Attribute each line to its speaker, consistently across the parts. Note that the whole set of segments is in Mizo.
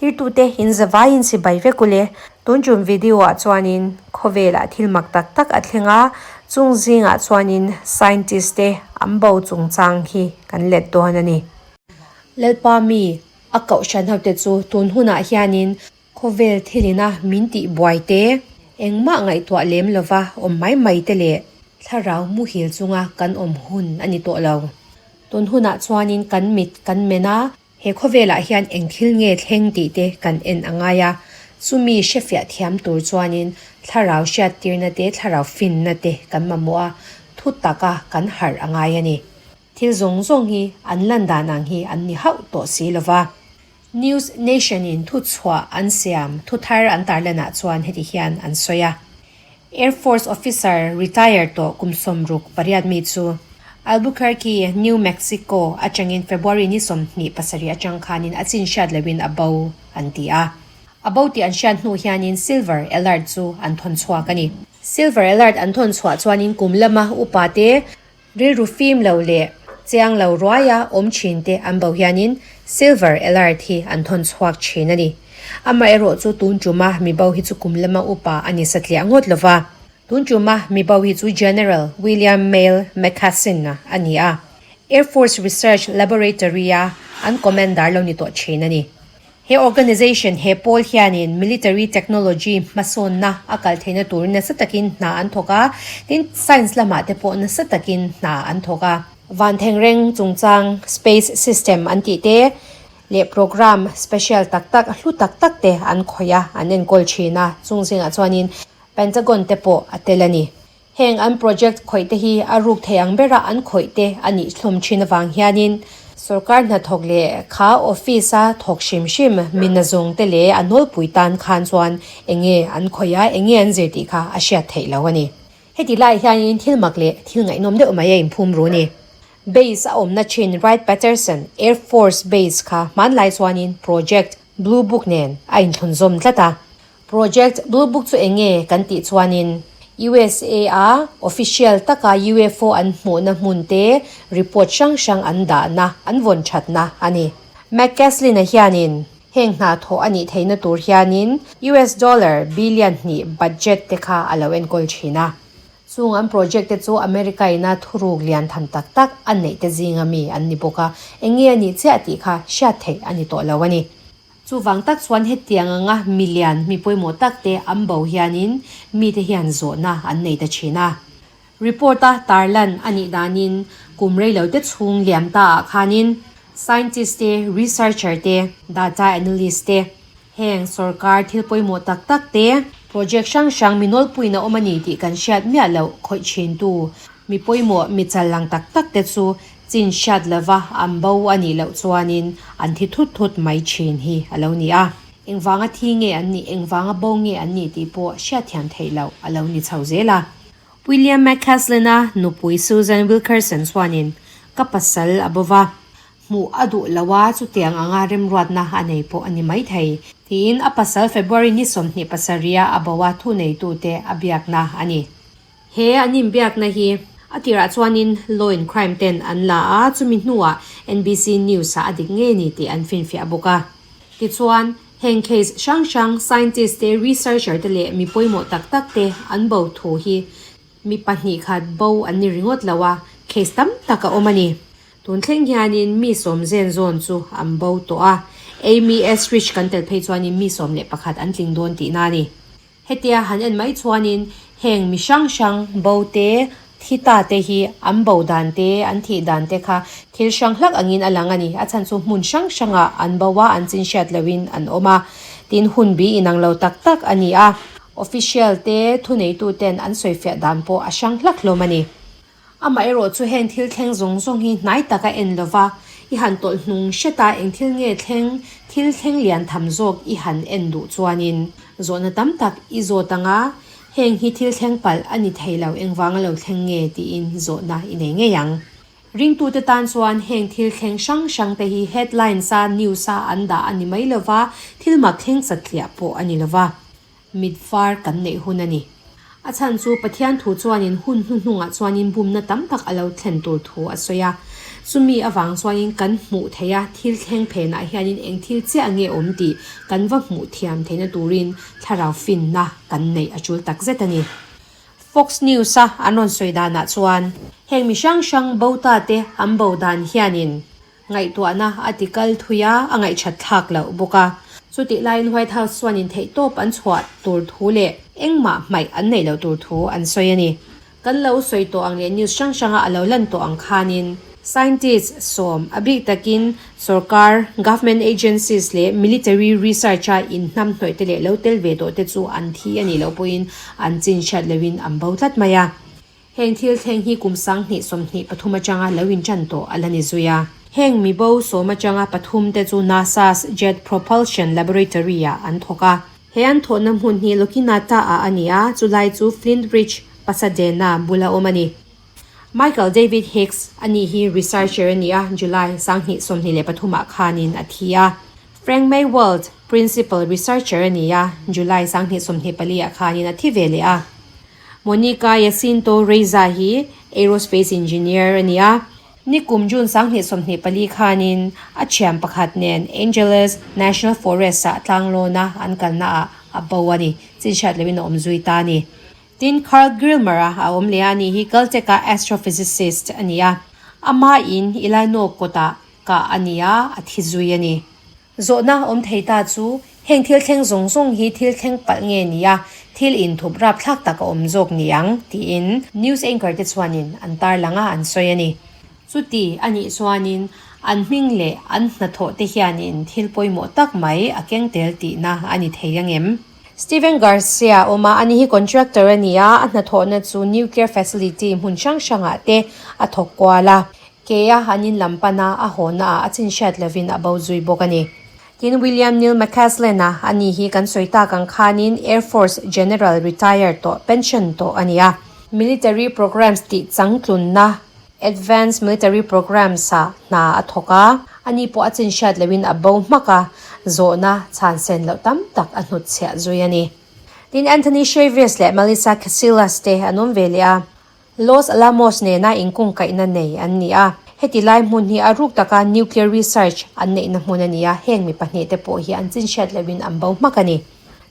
Speaker 1: Thirtute in zavaiin sipai vek ule. Tun tum video ah chuanin khawvelah thil mak tak tak a thleng a, chung zingah chuanin scientist te an bo chungchang hi kan let dawn a ni. Lalpa mi a kohhran hote chu tun hunah hianin Khawvel thilina min tih buai te, engmah ngaihtuah lem lova awm mai mai te leh thlarau muhil chunga kan awm hun a ni tawh lo. Tun hunah chuanin kan mit kan men a, he khawvelah hian eng thil nge thleng tih te kan en a ngai a, chumi hrefiah thiam tur chuanin thlarau hriattirna te thlarau finna te kan mamawh a, thu taka kan harh a ngai a ni. Thil zawng zawng hi an lan dan ang hi an ni hauh tawh si lova. News Nation in thuchhuah an siam thu thar an tarlanah chuan heti hian an sawi a, Air Force officer retire tawh kum 68 mi chu Albuquerque, New Mexico atangin February ni 27 atang khanin a chin hriat loin a bo an ti a. A bo tih an hriat hnu hianin Silver Alert chu an thawn chhuak a ni. Silver Alert an thawn chhuah chuanin kum lama upate Rilru fim lo leh chiang lo ruaia awm thin te an bo hianin Silver Alert hi an thawn chhuak thin a ni. Amaherawh chu tun tuma mi bo hi chu kum lama upa a ni satliah ngawt lo va. Tun tuma mi bo hi chu General William Mail McCassin-a a ni a, Air Force Research Laboratory-a an commander lo ni tawh thin a ni. He organization, he pawl hianin military technology hmasawnna a kal theihna turin nasa takin hna an thawk a, tin science lamah te pawh nasa takin hna an thawk a. Van thengreng chungchang space system an tih te leh program special tak tak hlu tak tak te an khawih a, an enkawl thin a, chung zingah chuanin Pentagon te pawh a tel a ni. Heng an project khawih te hi a ruk thei ang bera an khawih te a nih thlum thin avang hianin sorkar hnathawk leh kha office a thawk hrim hrim mina zawng te leh a nawlpui tan khan chuan enge an khawih a, enge an zir tih kha a hriat theih lo a ni. Heti lai hianin thil mak leh thil ngaihnawm deuh mai a inphum ru ni. Base a awmna thin Wright-Patterson Air Force Base kha hmanlai chuanin Project Blue Book nen a inthlunzawm tlat a. Project Blue Book chu eng nge kan tih chuanin USA a official taka UFO an hmuhna hmun te report hrang hrang an dahna, an vawn thatna a ni. McCaslin-a hianin heng hna thawh a nih theihna tur hianin US dollar billion hnih budget te kha a lo enkawl thin a. Chung an project te chu America ina thuruk lian tham tak tak a neih te zinga mi an ni bawk a, eng nge a nih chiah tih kha hriat theih a ni tawh lo a ni. Chuvang tak chuan hetiang anga milian mi pawimawh tak te an bo hianin mite hian zawhna an nei ta thin a. Report-a tarlan a nih danin kum reilo te chhung liam ta ah khanin scientist te, researcher te, data analyst te, heng sorkar thil pawimawh tak tak te, project hrang hrang mi nawlpuiin a awm a ni tih kan hriat miah loh khawih thintu mi pawimawh mi challang tak tak te chu Chin hriat lova an bo a nih loh chuanin an thi thut thut mai thin hi a lo ni a. Engvanga thi nge an nih, engvanga bo nge an nih tih pawh hriatthiam theih loh a lo ni chho zel a. William McCaslin-a nupui Susan Wilkerson chuanin, Ka pasal a bo va, hmuh a duh lo a, chutiang anga remruatna a nei pawh a ni maithei, tiin a pasal February ni 27 a a bo a thuneitute a biakna a ni. He an inbiakna hi a tirah chuanin law and crime ten an la a, chumi hnuah NBC News ah a dik ngei ni tih an finfiah bawk a. Tichuan, heng case hrang hrang scientist te, researcher te leh mi pawimawh tak tak te an bo thu hi mi pahnih khat bo an ni ringawt lo a, case tam tak a awm a ni. Tun thleng hianin mi sawm zen zawn chu an bo tawh a, Amy Estrich kan tel phei chuanin mi 11 an tling dawn tihna a ni. Hetia han en mai chuanin heng mi hrang hrang bo te, thi ta te hi an bo dan te, an thih dan te kha thil hrang hlak angin a lang a ni. A chhan chu hmun hrang hrangah an bo a, an chin hriat lohin an awm a. Tin, hun bi inang lo tak tak a ni a. Official te, thuneitu ten an sawifiah dan pawh a hrang hlak hlawm a ni. Amaherawh chu heng thil thleng zawng zawng hi hnai taka en lova, i han tawlh hnung hret a, eng thil nge thleng, thil thleng lian tham zawk i han en duh chuanin zawhna tam tak i zawt ang a, heng hi thil thleng palh a ni thei lo, engvanga lo thleng nge tiin zawhna i nei ngei ang. Ringtute tan chuan heng thil thleng hrang hrang te hi headlines a news a an dah a ni mai lova, thil mak thleng satliah pawh a ni lova. Mit var kan neih hun a ni. A chhan chu Pathian thu chuanin hun hnuhnungah chuanin bumna tam tak a lo thlen tur thu a sawi a. Chumi avang chuanin kan hmuh theih a, thil thleng phenah hianin eng thil chiah nge awm tih kan va hmuh thiam theihna turin thlarau finna kan neih a tul takzet a ni. Fox News-a an rawn sawi danah chuan heng mi hrang hrang bo ta te an bo dan hianin Ngaihtuahna a ti kal thui a, a ngaihṭhat thlak loh bawk a. Chutih laiin White House chuan intheihtawp an chhuah tur thu leh engmah hmaih an neih loh tur thu an sawi a ni. Kan lo sawi tawh ang leh news hrang hranga a lo lan tawh ang khanin scientists sawm a bik takin sorkar, government agencies leh military research-a inhnamhnawih te leh lo tel ve tawh te chu an thi a nih loh pawhin an chin hriat lohin an bo tlat mai a. Heng thil thleng hi kum 2023 atanga lo inṭan tawh a la ni zui a. Heng mibo sawm atanga pathum te chu NASA's Jet Propulsion Laboratory-ah an thawk a. He an thawhna hmun hi Lokinata ah a ni a, chulai chu Flint Ridge, Pasadena bula awm a ni. Michael David Hicks a ni hi researcher a ni a, July 2023 ah khanin a thi a. Frank Maywald, principal researcher a ni a, July 2024 ah khanin a thi ve leh a. Monica Jacinto Reza hi aerospace engineer a ni a. Nikum June 2024 khanin a thian pakhat nen Angeles National Forest-ah tlanglawna an kalnaah a bo a ni. Chinhriat loin a awm zui ta a ni. Tin, Carl Gilmer-a a awm leh a, ani hi Caltech-a astrophysicist a ni a. Amahin Illinois kawtah kah a ni a, a thi zui a ni. Zawhna awm thei ta chu, heng thil thleng zawng zawng hi thil thleng palh nge ni a, thil inthup rapthlak tak a awm zawk ni ang, tiin news anchor te chuanin an tarlang a, an sawi a ni. Chuti a nih chuanin an hming leh an hnathawh te hianin thil pawimawh tak mai a keng tel tihna a ni thei ang em? Steven Garcia a awm a, ani hi contractor a ni a, a hnathawhna chu nuclear facility hmun hrang hrangah te a thawk kual a. Ke a an in lam pan a, a hawna ah a chin hriat lovin a bo zui bawk a ni. Tin, William Neil McCasland a, ani hi kan sawi tak ang khanin Air Force General retired tawh, pension tawh a ni a. Military programs tih changtlunna, Advanced Military Programs ah hna a thawk a, ani pawh a chin hriat lohin a bo hmak a, zawhna chhan sen loh tam tak a hnutchhiah zui a ni. Tin, Anthony Chavis leh Melissa Casillas te an awm ve leh a. Los Alamos nena inkungkaihna nei an ni a, heti lai hmun hi a ruk taka nuclear research an neihna hmun a ni a, heng mi pahnih te pawh hi an chinhriat lohin an bo hmak a ni.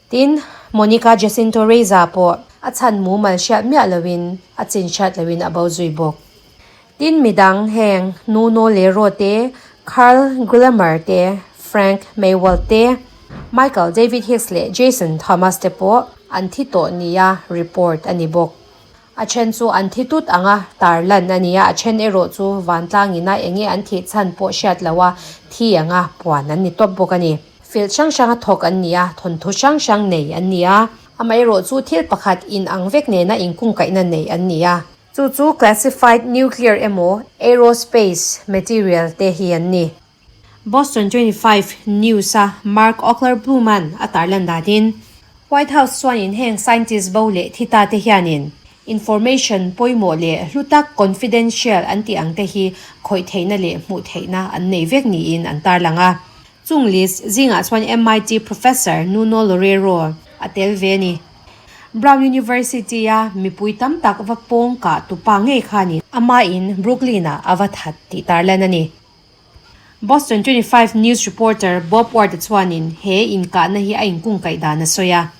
Speaker 1: Tin, Monica Jacinto Reza pawh a chhan mumal hriat miah lohin a chinhriat lohin a bo zui bawk. Tin, midang heng Nuno Lero te, Carl Gilmer te, Frank Maywald te, Michael David Hicks leh Jason Thomas te pawh an thi tawh nia report a ni bawk. A then chu an thi tut ang a, tar lan a ni a, a then erawh chu vantlang ina eng nge an thih chhan pawh hriat loh a, thi ang a, puan an ni tawp bawk a ni. Field hrang hranga thawk an ni a, thawnthu hrang hrang nei an ni a, amaherawh chu thil pakhat in ang vek nena inkungkaihna nei an ni a. Chu chu classified nuclear emaw aerospace material te hi an ni. Boston 25 News-a Mark Ockler-Blum-a'n a tarlan danin, White House chuanin heng scientist bo leh thi ta te hianin information pawimawh leh hlu tak confidential an tih ang te hi khawih theihna leh hmuh theihna an nei vek niin an tarlang a. Chung list zingah chuan MIT Professor Nuno Loureiro a tel ve a ni. Brown University-a mipui tam tak va pawng kah tupa ngei khanin amahin Brooklyn-ah a va that tih tarlan a ni. Boston 25 News reporter Bob Ward-a chuanin he inkahna hi a inkungkaih dan a sawi a.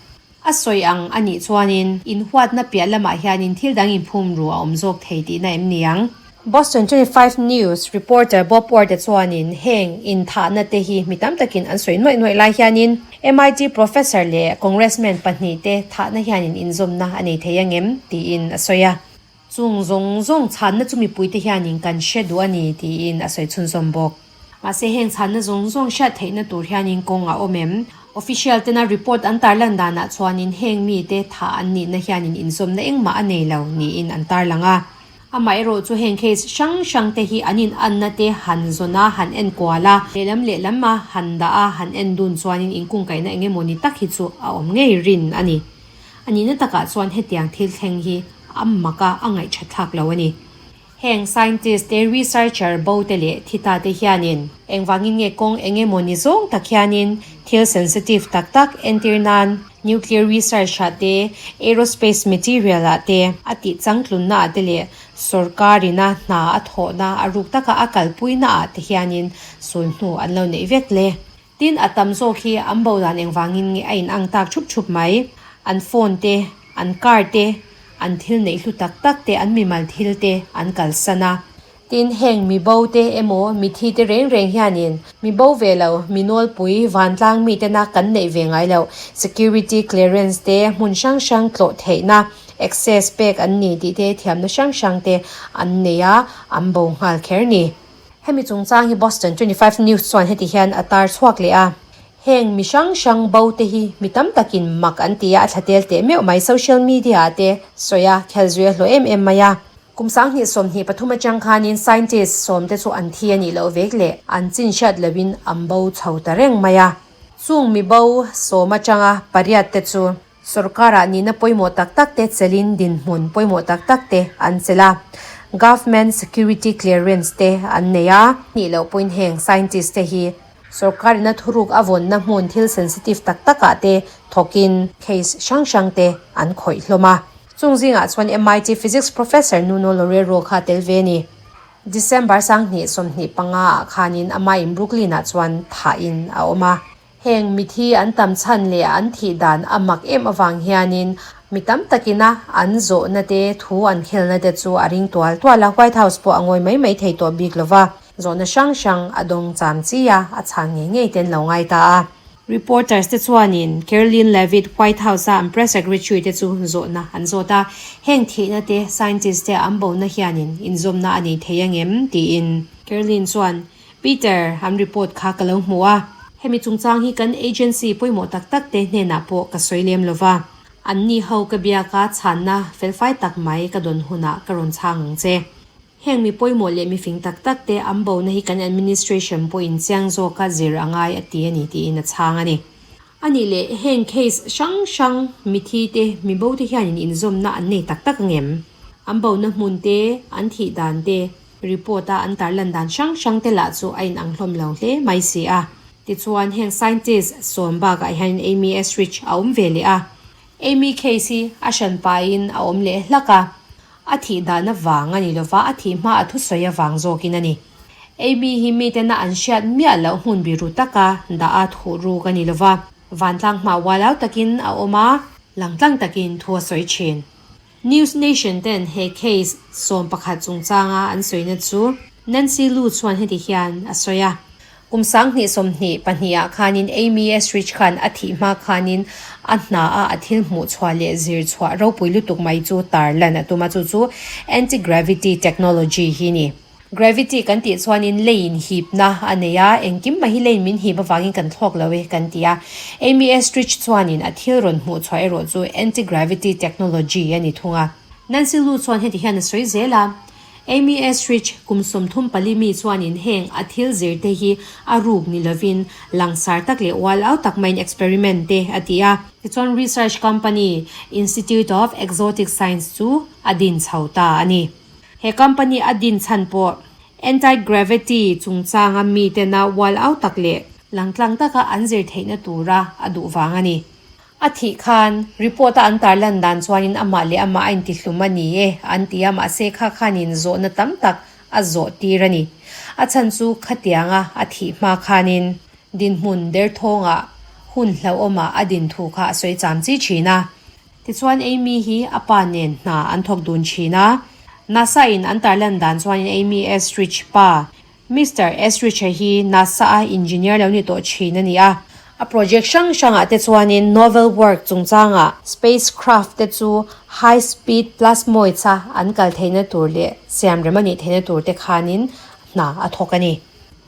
Speaker 1: A sawi ang a nih chuanin inhuatna piah lamah hianin thil dang inphum ru a awm zawk thei tihna em ni ang? Boston 25 News reporter Bob Ward-a chuanin heng inthahna te hi mi tam takin an sawi nuaih nuaih lai hianin MIT professor leh congressman pahnihte thahna hianin inzawmna a nei thei angem tiin a sawi a. Chung zawng zawng chhanna chu mipuite hianin kan hre duh a ni tiin a sawi chhunzawm bawk. Mahse heng chhanna zawng zawng hriat theihna tur hianin kawng a awm em? Official tena report an tarlan danah chuanin heng mite thah an nihna hianin inzawmna engmah a nei lo niin an tarlang a. Amaherawh chu heng case hrang hrang te hi an in anna te han zawn a, han en kual a, lehlam lehlam a han dah a, han en dun chuanin inkungkaihna eng emaw ni tak hi chu a awm ngei rin a ni. A nihna takah chuan hetiang thil thleng hi a mak a, a ngaihthat thlak lo a ni. Heng scientist te, researcher bo te leh thi ta te hianin engvangin nge kawng eng emaw ni zawng tak hianin thil sensitive tak tak entir nan Nuclear research ah te, aerospace material ah te, a tih changtlunna ah te leh sorkar ina hna a thawhna a ruk taka a kalpuina ah te hianin sulhnu an lo neih vek le. Tin, a tam zawk hi an bo dan engvangin nge a in ang tak thup thup mai. An phone te, an car te, an thil neih hlu tak tak te, an mimal thil te an kalsan a. Tin, heng mi bo te emaw mi thi te reng reng hianin mi bo ve lo, mi nawlpui, vantlang mi tena kan neih ve ngai loh security clearance te hmun hrang hrang tlawh theihna, access, pek an ni tih te thiamna hrang hrang te an nei a, an bo nghal kher ni. Hemi chungchang hi Boston 25 News chuan heti hian a tar chhuak leh a, Heng mi hrang hrang bo te hi mi tam takin mak an ti a, a thla tel teh meuh mai, social media ah te sawi a, khel zui a hlawh em em mai a. Kum 2023 atang khanin scientist sawm te chu an thi a nih loh vek leh an chin hriat lohin an bo chho ta reng mai a. Chung mi bo sawm atanga pariat te chu sorkarah nihna pawimawh tak tak te chelin dinhmun pawimawh tak tak te an chelh a. Government security clearance te an nei a. Nih loh pawhin heng scientist te hi sorkarina thuruk a vawnna hmun thil sensitive tak takah te thawkin case hrang hrang te an khawih hlawm a. Chung zingah chuan MIT Physics Professor Nuno Loureiro kha tel ve a ni. December 2025 ah khanin amah in Brooklyn ah chuan thahin a awm a. Heng mithi an tam chhan leh an thih dan a mak em avang hianin mi tam takina an zawhna te, thu an khelna te chu a ring tual tual a, White House pawh a ngawi mai mai thei tawh bik lova, zawhna hrang hrang a dawng cham chi a, a chhan ngei ngei te an lo ngai ta a. Reporters te chuanin Karoline Leavitt White House a an press secretary te chu zawhna an zawt a, heng thihna te scientist te an bona hianin inzawmna a nei thei angem tiin. Karoline chuan, Peter, an report kha ka lo hmu a, hemi chungchang hi kan agency pawimawh tak tak te hnenah pawh ka sawi lem lova, anni ho ka biak a chhanna felfai tak mai ka dawn hunah ka rawn chhang ang che. Heng mi pawimawh leh mifing tak tak te an bona hi kan administration pawhin chiang zawka zir a ngai a ti a ni tiin a chhang a ni. A nih leh heng case hrang hrang mithi te mi bo te hianin inzawmna an nei tak tak angem? An bona hmun te, an thih dan te, report a an tarlan dan hrang hrang te lah chu a inang hlawm lo hle mai si a. Tichuan heng scientist sawm bakah hianin Amy Estrich a awm ve leh a. Amy case hi a hran pahin a awm leh hlak a. A thih dan avang a ni lova, a thih hma a thusawi avang zawkin a ni. Amy hi mitena an hriat miah loh hmun biru taka dah a thuh ruk a ni lova, vantlang hma ualau takin a awm a, langtlang takin thu a sawi thin. News Nation ten he case 11 chungchanga an sawina chu Nancy Lu chuan heti hian a sawi a. Kum 2022 ah khanin Amy Estrich khan a thih hma khanin a hna a a thil hmuh chhuah leh zir chhuah ropui lutuk mai chu tar lan a tum a, chu chu anti-gravity technology hi ni. Gravity kan tih chuanin leiin hipna a nei a, engkim mai hi leiin min hip avangin kan thlawk lo e kan ti a. Amy Estrich chuanin a thil rawn hmuh chhuah erawh chu anti-gravity technology a ni thung a. Nancy Lu chuan heti hian a sawi zel a. Amy Estrich, kum 34 mi chuanin heng a thil zir te hi a ruk ni lovin langsar tak leh ual au tak maiin experiment te a ti a. Tichuan research company Institute of Exotic Science chu a din chho ta a ni. He company a din chhan pawh anti-gravity chungchanga mitena ual au tak leh langtlang taka an zir theihna tura a duh vang a ni. A thih khan, report a an tarlan dan chuanin amah leh amah a intihlum a ni e an ti a, mahse kha khanin zawhna tam tak a zawh tir a ni. A chhan chu khatianga a thih hma khanin dinhmun derthawngah hun hlauhawmah a din thu kha a sawi cham chi thin a. Tichuan Amy hi a pa nen hna an thawk dun thin a, NASA in an tarlan dan chuanin Amy Estrich pa Mister Estrich-a hi NASA-a engineer lo ni tawh thin a ni a. A project hrang hrangah te chuanin novel work chungchangah spacecraft te chu high speed plasmoids-a an kal theihna tur leh siamrem a nih theihna tur te khanin hna a thawk a ni.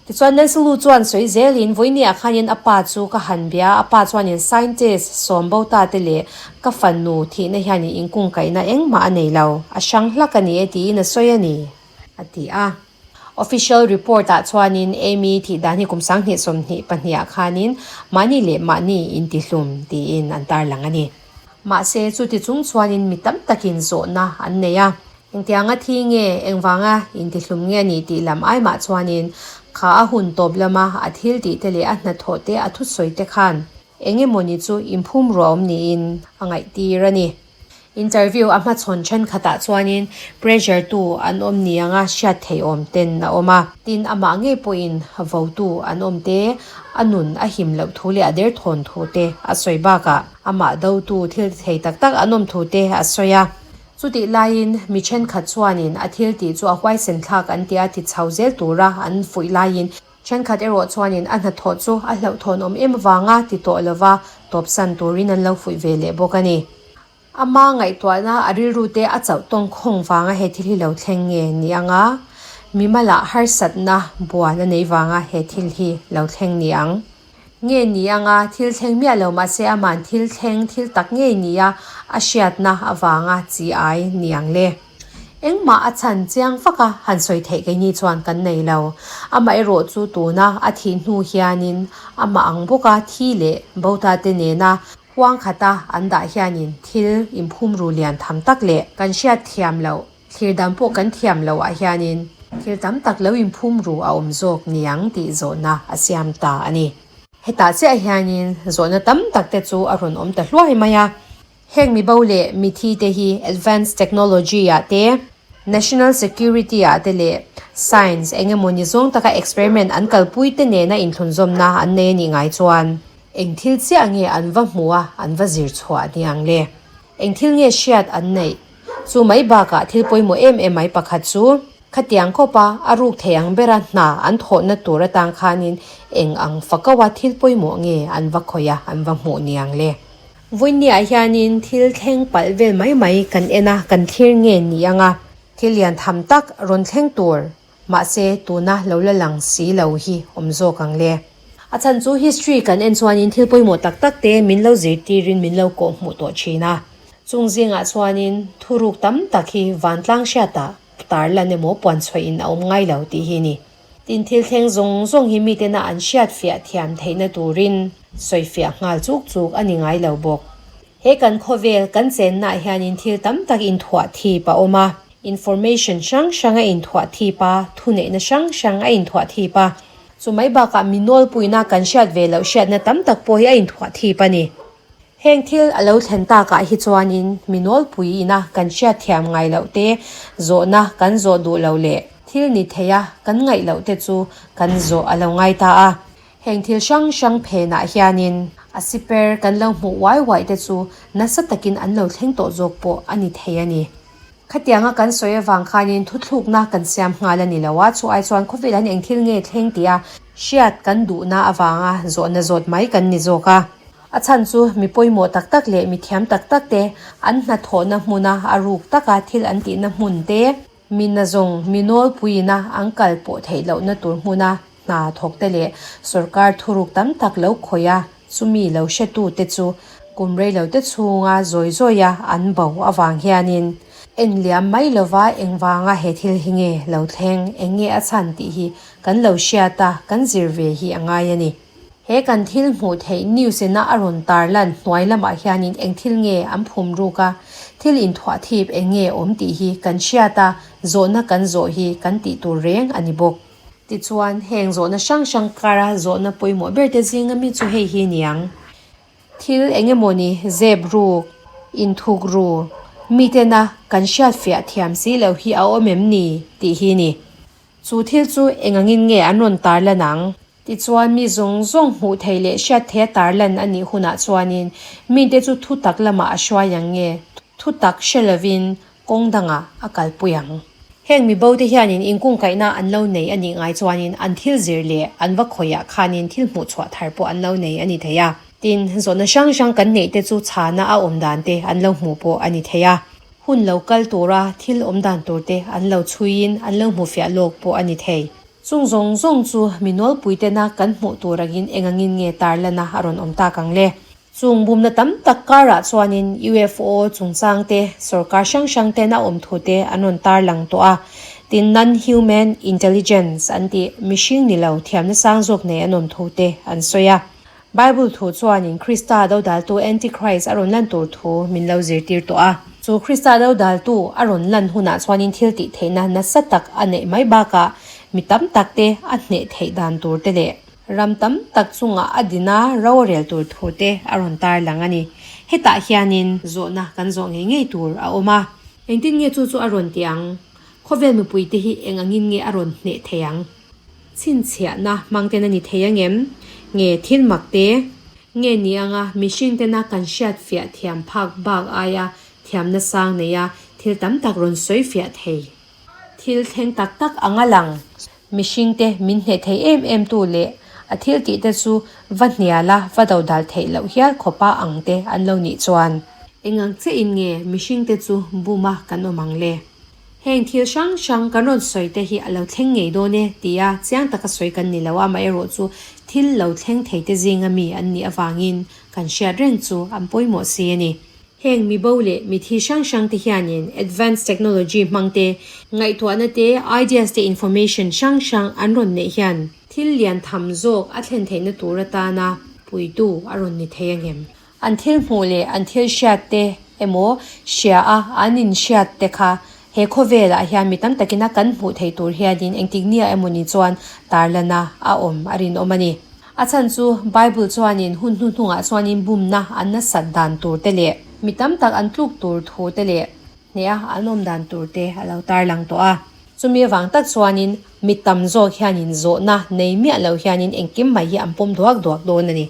Speaker 1: Tichuan Nancy Lu chuan sawi zelin vawinia khanin a pa chu ka han bia a, a pa chuanin scientist sawm bo ta te leh ka fanu thihna hianin inkungkaihna engmah a nei lo, a hrang hlak a ni e tiin a sawi a ni, a ti a. Official report ah chuanin Amy thih dan hi kum 2022 ah khanin mahni leh mahni intihlum tiin an tarlang a ni. Mahse chuti chung chuanin mi tam takin zawhna an nei a, engtianga thi nge engvanga intihlum nge a nih tih lam ai mah chuanin kha a hun tawp lama a thil tih te leh a hnathawh te a thusawi te khan. Eng emawni chu inphum ruah awm niin a ngaihtir a ni. Interview a hmachhawn thenkhatah chuanin pressure tu an awm ni anga hriat theih awm ten a awm a. Tin, amah ngei pawhin votu an awm te, a nun a him loh thu leh a derthawn thu te a sawi bakah amah dotu thil ti thei tak tak an awm thu te a sawi a. Chutih laiin mi thenkhat chuanin a thil tih chu a huaisen thlak an tia ti chho zel tura an fuih laiin Thenkhat erawh chuanin a hnathawh chu a hlauhthawn awm em avanga ti tawh lova tawpsan turin an lo fuih ve leh bawk a ni. Ama ngaihtuahna a rilru te a chauh tawng khawng vanga he thil hi lo thleng nge ni anga mimalah harsatna buan a nei vanga he thil hi lo thleng ni ang nge ni anga thil thleng miah lo mahse aman thil thleng thil tak ngei nia a hriatna avanga chi ai ni ang le. Engmah a chhan chiang vak a, han sawi theih keini chuan kan nei lo. Amaherawh chu tuna a thih hnu hianin amah ang bawka thi leh bota te nena huang khata an dah hianin thil inphum ru lian tham tak leh kan hriat thiam loh, thlir dan pawh kan thiam loh ah hianin thil tam tak lo inphum ru a awm zawk niang tih zawhna a siam ta a ni. Hetah chiah hianin zawhna tam tak te chu a rawn awm ta hluai mai a. Heng mibo leh mithi te hi advanced technology ah te, national security ah te leh science eng emaw ni zawng taka experiment an kalpui te nena inthlunzawmna an nei a nih ngai chuan eng thil chiah nge an va hmuh a, an va zir chhuah ni ang le? Eng thil nge hriat an neih? Chu mai bakah thil pawimawh em em mai pakhat chu khatiang khawpa a ruk thei ang bera hna an thawhna tur atang khanin eng ang fakaua thil pawimawh nge an va khawih a, an va hmuh ni ang le? Vawinia hianin thil thleng palh vel mai mai kan en a, kan thlir nge ni ang a, thil lian tham tak rawn thleng tur, mahse tuna lo la lang si lo hi awm zawk ang le. A chhan chu history kan en chuanin thil pawimawh tak tak te min lo zirtirin min lo kawh hmuh tawh thin a, chung zingah chuanin thuruk tam tak hi vantlang hriatah tarlan emaw puanchhuahin a awm ngai lo tih hi ni. Tin thil thleng zawng zawng hi mitena an hriat fiah thiam theihna turin sawifiah nghal chuk chuk a ni ngai lo bawk. He kan khawvel kan chennaah hianin thil tam tak inthuah thip a awm a, information hrang hrang a inthuah thip a, thuneihna hrang hrang a inthuah thip a. Chu mai bakah mi nawlpuina kan hriat ve loh hriatna tam tak pawh hi a inthuah thip a ni. Heng thil a lo thlen takah hi chuanin mi nawlpui ina kan hriatthiam ngai loh te, zawhna kan zawh duh loh leh thil ni theia kan ngaih loh te chu kan zawh a lo ngai ta a. Heng thil hrang hrang phenah hianin a siper kan lo hmuh uai uai te chu nasa takin an lo thleng tawh zawk pawh a ni thei a ni. Khatianga kan sawi avang khanin thuthlukna kan siam nghal a ni lo a, chu ai chuan khawvel hian eng thil nge thleng tia hriat kan duhna avanga zawhna zawt mai kan ni zawk a. A chhan chu mi pawimawh tak tak leh mi thiam tak tak te an hnathawhna hmuna a ruk taka thil an tihna hmun te, mi nazawng mi nawlpuiina an kal pawh theih lohna tur hmuna hna thawk te leh sorkar thuruk tam tak lo khawih a, chumi lo hretu te chu kum reilo te chhunga zawi zawia an bo avang hianin en liam mai lova engvanga he thil hi nge lo thleng, eng nge a chhan tih hi kan lo hriat a, kan zir ve hi a ngai a ni. He kan thil hmuh theih news ina a rawn tarlan hnuai lamah hianin eng thil nge an phum ruk a, thil inthuah thip eng nge awm tih hi kan hriat a, zawhna kan zawh hi kan tih tur reng a ni bawk. Tichuan, heng zawhna hrang hrang kara zawhna pawimawh ber te zinga mi chu hei hi niang. Thil eng emawni zep ruk, inthuk ru, mitena kan hriatfiah thiam si loh hi a awm em ni tih hi ni. Chu thil chu eng angin nge an rawn tarlan ang? Tichuan, mi zawng zawng hmuh theih leh hriat theia tarlan a nih hunah chuanin mite chu thu tak lamah a hruai ang nge, thu tak hre lovin kawng dangah a kalpui ang. Heng mibote hianin inkungkaihna an lo nei a nih ngai chuanin an thil zir leh an va khawihah khanin thil hmuhchhuah thar pawh an lo nei a ni thei a. Tin, zawhna hrang hrang kan neihte chu chhana a awm dan te an lo hmuh pawh a ni thei a. Hun lo kal tura thil awm dan tur te an lo chhuiin an lo hmuhfiah lawk pawh a ni thei. Chung zawng zawng chu mi nawlpui tena kan hmuh tur angin eng angin nge tarlana a rawn awm tak ang le? Chung bumna tam tak karah chuanin UFO chungchang te, sorkar hrang hrang tena awm thu te an rawn tarlang tawh a. Tin, non-human intelligence an tih mihring ni lo thiamna sang zawk nei an awm thu te an sawi a. Bible thu chuanin Krista dodaltu Antichrist a rawn lan tur thu min lo zirtir tawh a. Chu Krista dodaltu a rawn lan hunah chuanin thil tih theihna nasa tak a neih mai bakah mi tam takte a hneh theih dan tur te leh Ram tam tak chungah a din a, ro a rel tur thu te a rawn tarlang a ni. Hetah hianin zawhna kan zawh ngei ngei tur a awm a. Engtin nge chu chu a rawn ti ang? Khawvel mipuite hi eng angin nge a rawn hneh thei ang? Chhinchhiahna hmang ten a ni thei angem? Nge thil mak te? Nge ni anga mihring tena kan hriat fiah thiam phak bak aia thiamna sang neia thil tam tak rawn sawi fiah thei? Thil thleng tak tak anga lang mihringte min hneh thei em em tu leh a thil tih te chu va hnial a, va do dal theih loh hial khawpa ang te an lo nih chuan. Eng ang che in nge mihringte chu bum a kan awm ang le? Heng thil hrang hrang kan rawn sawi te hi a lo thleng ngei dawn e tia chiang taka sawi kan ni lo a, amaherawh chu thil lo thleng thei te zinga mi an nih avangin kan hriat reng chu an pawimawh si a ni. Heng mibo leh mithi hrang hrang te hianin advanced technology hmang te, ngaihtuahna te, ideas te information hrang hrang an rawn neih hian thil lian tham zawk a thlen theihna tur atana puitu a rawn ni thei angem? An thil hmuh leh an thil hriat te emaw hria a an inhriat te kha he khawvelah hian mi tam takina kan hmuh theih tur hianin engtik nia emawni chuan tarlana a awm a rinawm a ni. A chhan chu Bible chuanin hun hnuhnungah chuanin bumna an nasat dan tur te leh mi tam tak an tluk tur thu te leh hneha an awm dan tur te a lo tarlang tawh a. Chumi avang tak chuanin mi tam zawk hianin zawhna nei miah lo hianin engkim mai hi an pawm duak duak dawn a ni.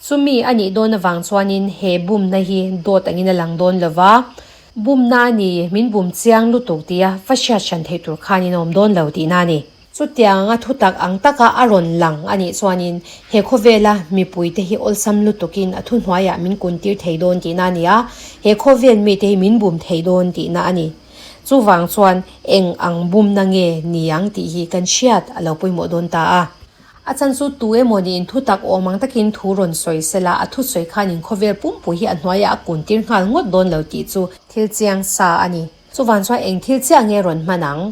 Speaker 1: Chumi a nih dawn avang chuanin he bumna hi dawt angin a lang dawn lo va, bumna a ni min bum chiang lutuk tia va hriat hran theih tur khanin a awm dawn lo tihna a ni. Chutiang a thutak ang taka a rawn lang a nih chuanin he khawvela mipuite hi awlsam lutukin a thuhnuaiah min kuntir thei dawn tihna a ni a, he khawvel mite hi min bum thei dawn tihna a ni. Chuvang chuan eng ang bumna nge ni ang tih hi kan hriat a lo pawimawh dawn ta a. A chhan chu tu emaw niin thutak awm ang takin thu rawn sawi sela a thusawi khanin khawvel pumpui hi a hnuaiah a kuntir nghal ngawt dawn lo tih chu thil chiang sa a ni. Chuvang chuan eng thil chiah nge rawn hman ang?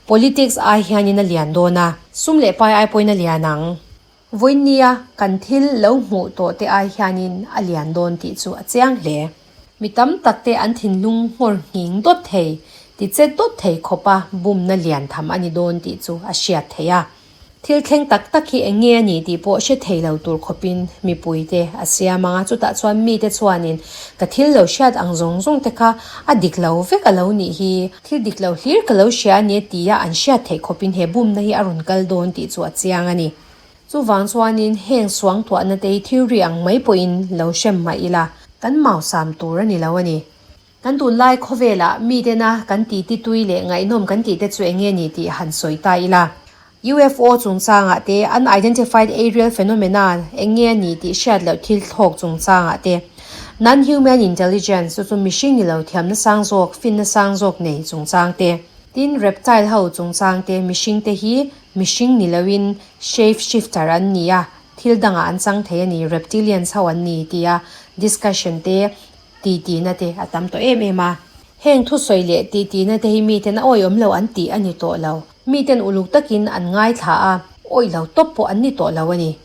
Speaker 1: Politics ai hianin a lian dawn a, sum leh pai ai pawhin a lian ang. Vawinia kan thil lo hmuh tawh te ai hianin a lian dawn tih chu a chiang hle. Mi tam tak te an thinlung nghawr nghing dawt thei, ti che dawt thei khawpa bumna lian tham a ni dawn tih chu a hriat theih a. Thil thleng tak tak hi eng nge a nih tih pawh hre thei lo tur khawpin mipuite a siam ang a, chutah chuan mite chuanin ka thil lo hriat ang zawng zawng te kha a dik lo vek a lo nih hi, thil dik lo hlir ka lo hria a nia tia an hriat theih khawpin he bumna hi a rawn kal dawn tih chu a chiang a ni. Chuvang chuanin heng suangtuahna te hi theory ang mai pawhin lo hrem mah ila kan mausam tur a ni lo a ni. Kan tunlai khawvelah mitena kan titi tui leh ngaihnawm kan tih te chu eng nge ni tih han sawi ta ila. UFO chungchangah te, Unidentified Aerial Phenomena eng nge a nih tih hriat loh thil thlawk chungchangah te, Non-Human Intelligence chu chu mihring ni lo thiamna sang zawk, finna sang zawk nei chungchang te, tin reptile ho chungchang te, mihring te hi mihring ni loin shape shifter an ni a, thil dangah an chang thei a ni, reptilians ho an ni tia discussion te, Tihtina te a tam tawh em em a. Heng thusawi leh tihtina te hi miten a awihawm lo an tih a ni tawh lo. Miten uluk takin an ngaithla a, awih lo tawp pawh an ni tawh lo a ni.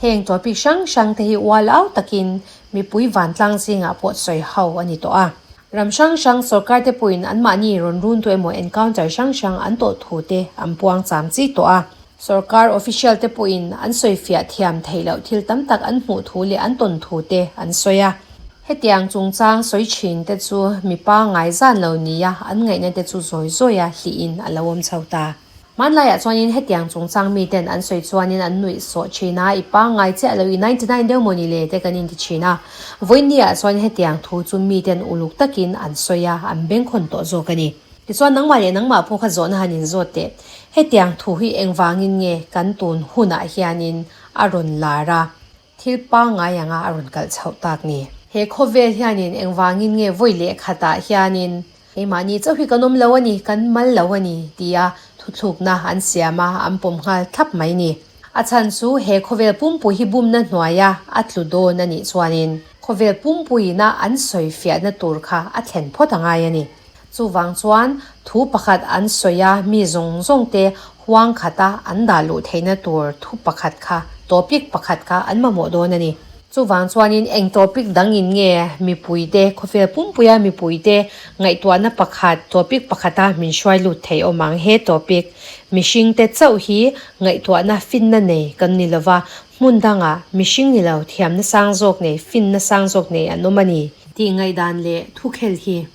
Speaker 1: Heng topic hrang hrang te hi ual au takin mipui vantlang zingah pawh sawi ho a ni tawh a. Ram hrang hrang sorkar te pawhin anmahni rawn run tu emaw encounter hrang hrang an tawh thu te an puang cham chi tawh a. Sorkar official te pawhin an sawifiah thiam theih loh thil tam tak an hmuh thu leh an tawn thu te an sawi a. Hetiang chungchang sawi thin te chu mipa ngaizan lo nia an ngaihna te chu zawi zawia hlihin a lo awm chho ta. Hmanlaiah chuanin hetiang chungchang miten an sawi chuanin an nuih sawh thin a, i pangngai chiah lo i 99 deuh maw ni le te kan inti thin a. Vawiinniah chuan hetiang thu chu miten uluk takin an sawi a, an bengkhawn tawh zawk a ni. Tichuan nangmah leh nangmah pawh kha zawhna han inzawt teh. Hetiang thu hi engvangin nge kan tun hunah hianin a rawn lar a, thil pangngai anga a rawn kalh chhoh tak ni? He khawvel hianin engvangin nge vawi leh khatah hianin keimahni chauh hi kan awm lo a ni, kan mal lo a ni tia thuthlukna an siam a, an pawm nghal thlap mai ni. A chhan chu he khawvel pumpui hi bumna hnuaia a tlu dawn a nih chuanin khawvel pumpuiina an sawifiahna tur kha a thlen phawt a ngai a ni. Chuvang chuan thu pakhat an sawi a, mi zawng zawng te huang khata an dah luh theihna tur thu pakhat kha, topic pakhat kha an mamawh dawn a ni. Chuvang chuanin eng topic dangin nge mipuite, khawvel pumpuia mipuite ngaihtuahna pakhat, topic pakhata min hruai lut thei awm ang. He topic, mihringte chauh hi ngaihtuahna finna nei kan ni lova, hmun dangah mihring ni lo thiamna sang zawk nei, finna sang zawk nei an awm a ni. Tih ngaihdan leh thukhel hi.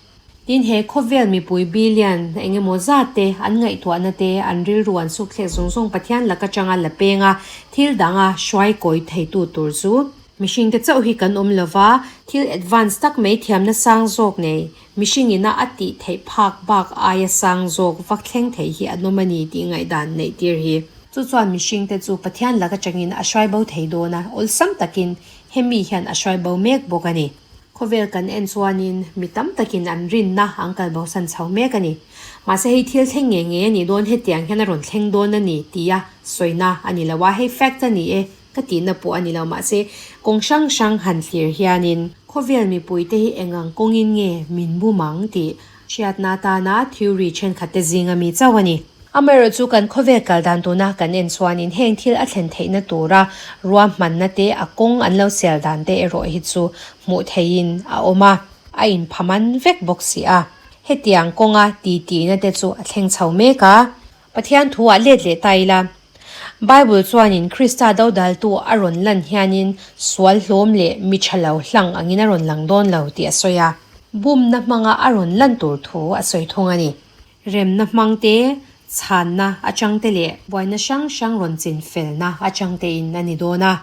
Speaker 1: Tin, he khawvel mipui billion eng emaw zat te, an ngaihtuahna te, an rilru an suk thlek zawng zawng Pathian lak atanga la peng a, thil danga hruai kawi theitu tur chu mihringte chauh hi kan awm lova, thil advance tak mai thiamna sang zawk nei, mihring ina a tih theih phak bak aia sang zawk vak thleng thei hi an awm a ni tih ngaihdan neih tir hi. Chu chuan mihringte chu Pathian lak atangin a hruai bo thei dawn a, awlsam takin hemi hian a hruai bo mek bawk a ni. Khawvel kan en chuanin mi tam takin an rinna an kal bosan chho mek a ni. Mahse hei thil thleng ngei ngei a nih dawn hetiang hian a rawn thleng dawn a ni tia sawina a ni lo a, hei fact a ni e ka tihna pawh a ni lo mahse kawng hrang hrang han thlir hianin khawvel mipuite hi eng ang kawngin nge min bum ang tih hriatna atana theory thenkhatte zinga mi chauh a ni. Amaherawhchu kan khawvel kal dan tuna kan en chuanin heng thil a thlen theihna tura ruahmanna te a kawng an lo sel dan te erawh hi chu hmuh theihin a awm a, a inphaman vek bawk si a. Hetiang kawnga titi-na te chu a thleng chho mek a. Pathian thu ah let leh ta ila. Bible chuanin Krista dodaltu a rawn lan hianin sual hlawm leh mi tha lo hlang angin a rawn lang dawn lo tih a sawi a. Bumna hmanga a rawn lan tur thu a sawi thung a ni. Remna hmang te, chhanna atang te leh buaina hrang hrang rawn chin felna atang tein a ni dawn a.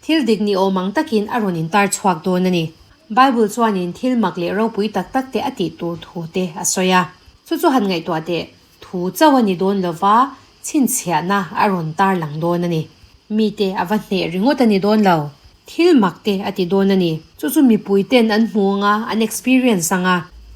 Speaker 1: Thil dik ni awm ang takin a rawn intar chhuak dawn a ni. Bible chuanin thil mak leh ropui tak tak te a tih tur thu te a sawi a. Chu chu han ngaihtuah teh, thu chauh a ni dawn lova, chhinchhiahna a rawn tar lang dawn a ni. Mite a va hneh ringawt a ni dawn lo. Thil mak te a ti dawn a ni. Chu chu mipui ten an hmu anga, an experience anga,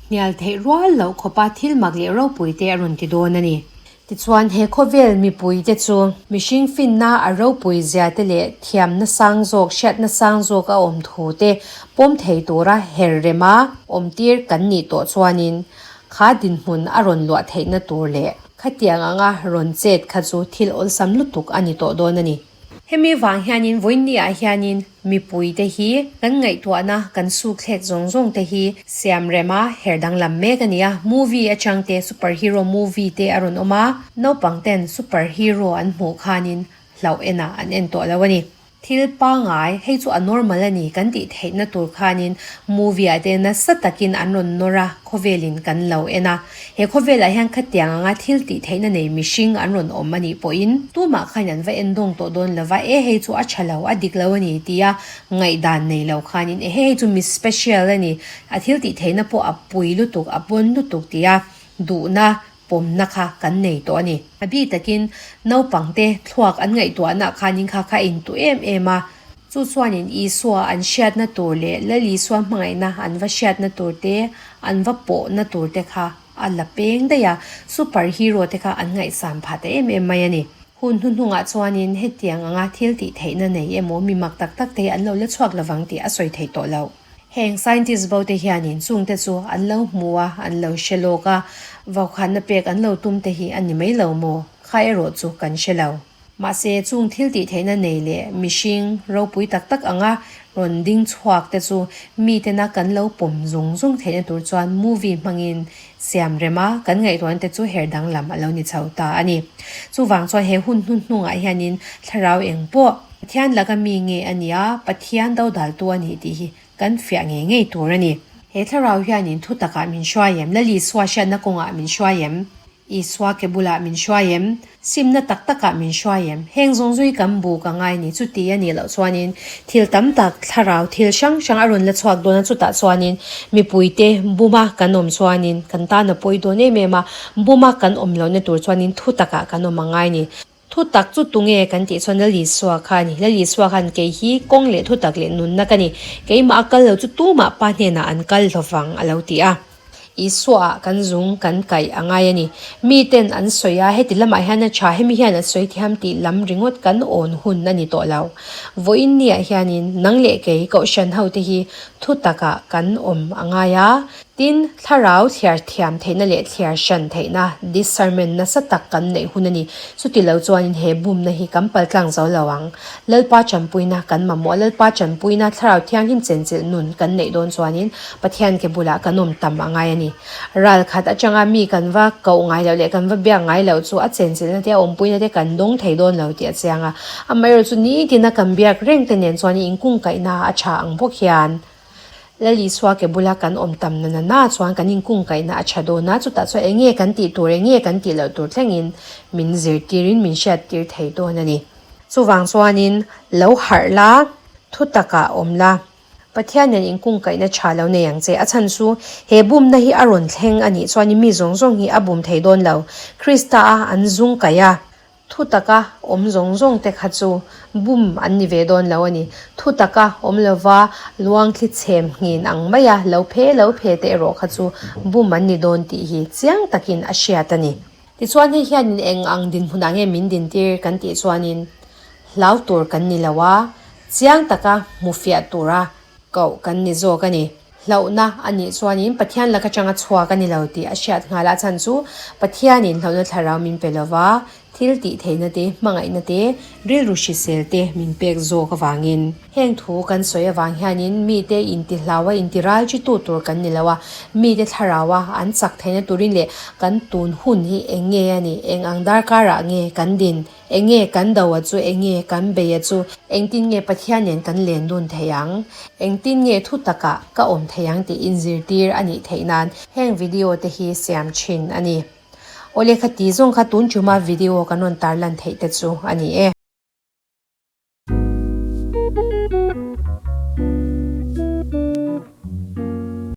Speaker 1: hnial theih rual loh khawpa thil mak leh ropui te a rawn ti dawn a ni. Tichuan he khawvel mipui te chu mihring finna a ropui zia te leh thiamna sang zawk, hriatna sang zawk a awm thu te pawm thei tura her rema awmtir kan nih tawh chuanin kha dinhmun a rawn luah theihna tur leh khatiang anga rawn chet kha chu thil awlsam lutuk a ni tawh dawn a ni. Hemi vang hianin vawiinniah hianin mipuite hi kan ngaihtuahna kan sukthlek zawng zawng te hi siam rem a, her danglam mek a ni a. Movie atang te superhero movie te a rawn awm a, naupang ten superhero an hmuh khanin hlauh enah an en tawh lo a ni. Thil pangai, hei chu a normal a ni kan tih theihna tur khanin movie ah te nasa takin an rawn nawr a, khawvelin kan lo en a. He khawvelah hian khatiang anga thil tih theihna nei mihring an rawn awm a nih pawhin tumah khain an va endawng tawh dawn lo va, e hei chu a tha lo, a dik lo a ni tia ngaihdan nei lo khanin e hei chu mi special a ni, a thil tih theihna pawh a pui lutuk, a pawn lutuk tia duhna pawmna kha kan nei tawh a ni. A bik takin naupangte thluak an ngaihtuahna khanin kha kha a intuh em em a, Chu chuanin Isua an hriatna tur leh Lal Isua hmangaihna an va hriatna tur te, an va pawhna tur te kha a la peng daih a, super hero te kha an ngaihsan phah ta em em mai a ni. Hun hnuhnungah chuanin hetiang anga thil tih theihna nei emaw mi mak tak tak te hi an lo la chhuak lovang tih a sawi thei tawh lo. Heng scientist bo te hianin chungte chu an lo hmu a, an lo hre lawk a, vaukhanna pek an lo tum te hi a ni mai lo maw? Kha erawh chu kan hre lo. Mahse, chung thil tih theihna nei leh mihring ropui tak tak anga rawn ding chhuak te chu mitena kan lo pawm zung zung theihna tur chuan movie hmangin siam rem a, kan ngaihtuahna te chu her danglam a lo ni chho ta a ni. Chuvang chuan he hun hnuhnungah hianin thlarau eng pawh Pathian laka mi nge a nia, Pathian dodaltu a nih tih hi kan fiah ngei ngei tur a ni. He thlarau hianin thu takah min hruai em? Lali Suahriatna kawngah min hruai em? Isua ke bulah min hruai em? Simna tak takah min hruai em? Heng zawng zawng hi kan buk a ngai ni. Chuti a nih loh chuanin thil tam tak, thlarau thil hrang hrang a rawn la chhuak dawn a, chutah chuanin mipuite buma kan awm chuanin kan tan a pawi dawn em em a, buma kan awm lohna tur chuanin thu takah kan awm a ngai ni. Thu tak chu tunge kan tih chuan Lal Isua kha a ni. Lal Isua khan kei hi kawng leh thu tak leh nunna ka ni. Keimah a kal lo chu tumah pa hnenah an kal lovang a lo ti a. Isua ah kan zung kan kaih a ngai a ni. Miten an sawi a, heti lamah hian a tha, hemi hian a sawi thiam tih lam ringawt kan awn hun a ni tawh lo. Vawiin niah hianin nang leh kei Kohhran hote hi thu takah kan awm a ngai a. Tin, thlarau thliar thiam theihna leh thliar hran theihna, discernment, nasa tak kan neih hun a ni. Chuti lo chuanin he bumna hi kan paltlang zo lo ang. Lalpa tanpuina kan mamawh a, Lalpa tanpuina thlarau thianghlim chenchilh nun kan neih dawn chuanin Pathian ke bulah kan awm tam a ngai a ni. Ral khat atanga mi kan va koh ngai loh leh kan va biak ngai loh chu a chenchilhna te a awmpuina te kan dawng thei dawn lo tih a chiang a. Amaherawhchu nitin a kan biak reng te nen chuan inkungkaihna a tha ang bawk hian Lal Isua ke bula kan awm tam na na na chuan kan inkungkaihna a tha dawn a, chutah chuan eng nge kan tih tur, eng nge kan tih loh tur thlengin min zirtirin min hriattir thei dawn a ni. Chuvang chuanin lo harh la, thu takah awm la, Pathian nen inkungkaihna tha lo nei ang che. A chhan chu he bumna hi a rawn thleng a nih chuanin mi zawng zawng hi a bum thei dawn lo. Krista a an zung kaih a. Thu taka awm zawng zawng te kha chu bum an ni ve dawn lo a ni. Thu taka awm lova luangthli chhem nghin ang maia lo phe lo phe te erawh kha chu bum an ni dawn tih hi chiang takin a hriat a ni. Tichuan hei hianin eng ang dinhmunah nge min dintir kan tih chuanin hlau tur kan ni lo a, chiang taka hmu fiah tura koh kan ni zawk a ni. Hlauhna a nih chuanin Pathian laka changa chhuak a ni lo tih a hriat nghal a chhan chu Pathianin hlauhna thlarau min pe lova, thil tih theihna te, hmangaihna te, rilru hrisel te min pek zawk avangin. Heng thu kan sawi avang hianin mite intihlaua intiral chi tu tur kan ni lo a, mite thlaraua an chak theihna turin leh kan tun hun hi eng nge a nih, eng ang darkarah nge kan din, Eng nge kan do a chu, eng nge kan bei a chu, engtin nge Pathian nen kan len dun thei ang, engtin nge thu takah ka awm thei ang tih inzirtir a nih theih nan heng video te hi siam thin a ni. Aw lehkha ti zawng kha tun tuma video kan rawn tarlan theih te chu a ni e.